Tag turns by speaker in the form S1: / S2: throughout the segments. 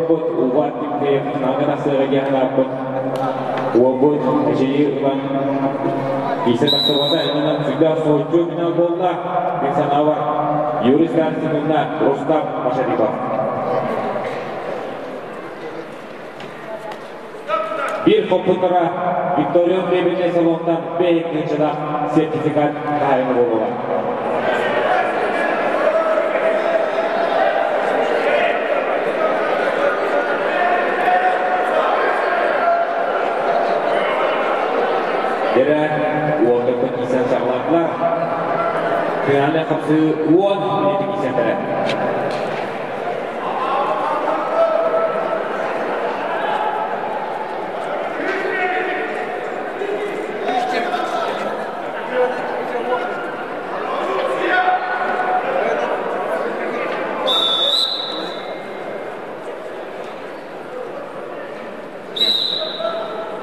S1: олорбут Улбат Тимтеев финалга тахсыаҕа диэн санааппыт. Уолбут эчэйии ылан киирсэ тахсыбата. Иннинэн сүрдээх соһуччу финал буолла. Мин санаабар, Юрий Старцев уонна Рустам Машарипов. Биир хоппуттара Виктория мебельнай салонтан бэйэтинчилээх сертификат хаһаайына буолуоҕа. Дэрэ уолтан кисэн саҕалаатылар. Финальнай хапсыы 10 минуты кисэнтэрэ.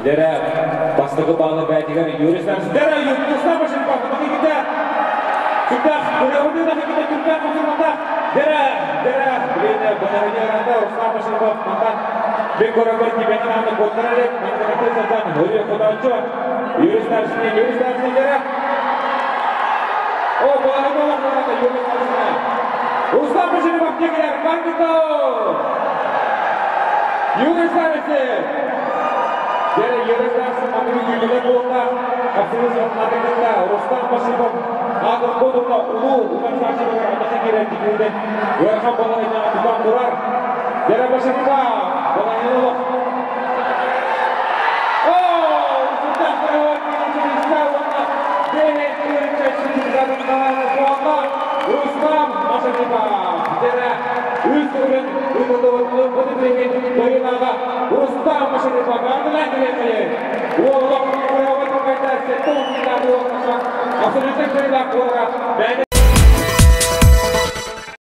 S1: Дэрэ бастакы баалы бээтигэр Юрий Старцев. Дэрэ Юрий Машинков тахиките. Сүрдээх көрөҕүнү тахиките сүрдээх мусулмата. Дэрэ дэрэ билиэнэ бонарыня аранда Руслан Машинков мантан мен көрөбөр тибэҕин ааны куоттара элек мантан сылдан өрүө хотооччу Юрий Старцев Юрий Старцев дэрэ. О, балаһын олохтоото Юрий Старцев. Руслан Машинков тегелер бандито. Юрий Старцев. Дэрэ Юрий Старцев мантан күүтүгэр буолла. Хапсыбыз кытта Рустам Машипов аатын кодунна улуу утарсааччылар атаха киирэн тикилден ыарахан балайнаҕа тутан турар. Дэрэ Машипов балайын олох. О, Рустам Машипов. Дэрэ үс төгүлүн ыытыллыбыт быты кыайыылааҕа Рустам Машипов ардынан кэлиэххэ. Уоллах куйабыт кайта 70 абсолютно кыайыылаах буолара бэйэ